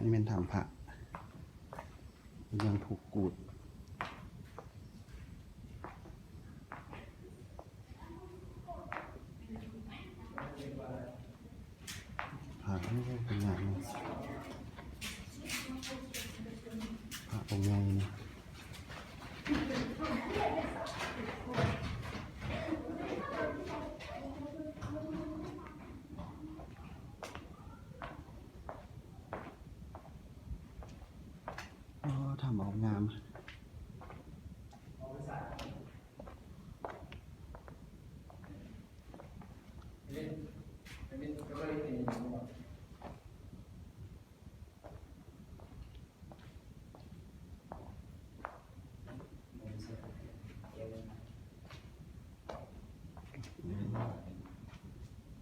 ນີ້ແມ່ນຖ້ຳພະ ເມືອງພູກູດ. ພະ ໂອ້ ເປັນຫຍັງ ພະອົງໃຫຍ່ນີ້. ອໍ ຖ້ຳອອກງາມ.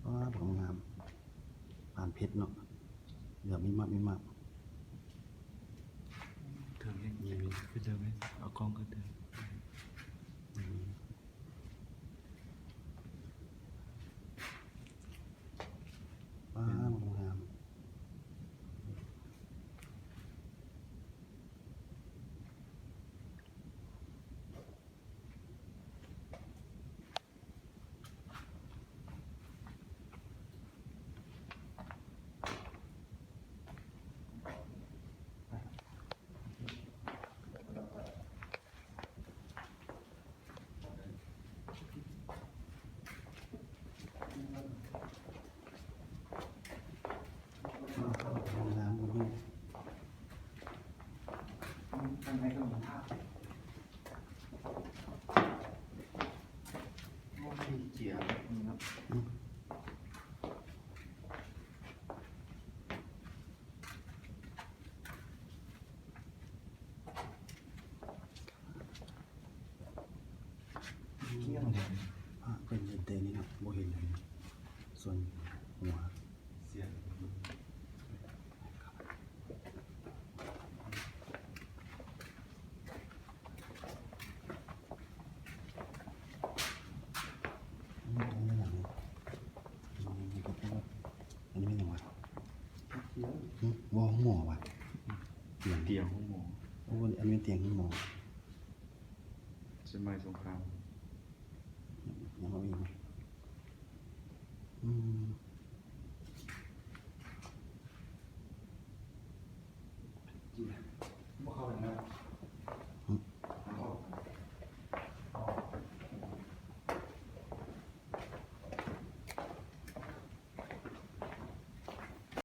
ວ້າ ບັກງາມ ປານເພັດເນາະ ເຫຼືອງມິບມັບມິບມັບ. ເຖິງແລ້ວ ຂຶ້ນເຖິງແລ້ວ ເອົາກ້ອງຂຶ້ນເຖິງ. ວ້າ ງາມ. ພະເພິ່ນເຫັນແຕ່ນີ້ເນາະ ບໍ່ເຫັນສ່ວນຫົວ. ອັນນີ້ແມ່ນຫຍັງ? ອັນນີ້ແມ່ນຫຍັງວະ? ຫື? ບໍ່ ໂຮງໝໍວະ? ຕຽງ ຕຽງໂຮງໝໍ. ໂອ້ ອັນນີ້ແມ່ນຕຽງໂຮງໝໍ. ສະໄໝສົງຄາມ ຍັງເອົາອີກ. ອືມ.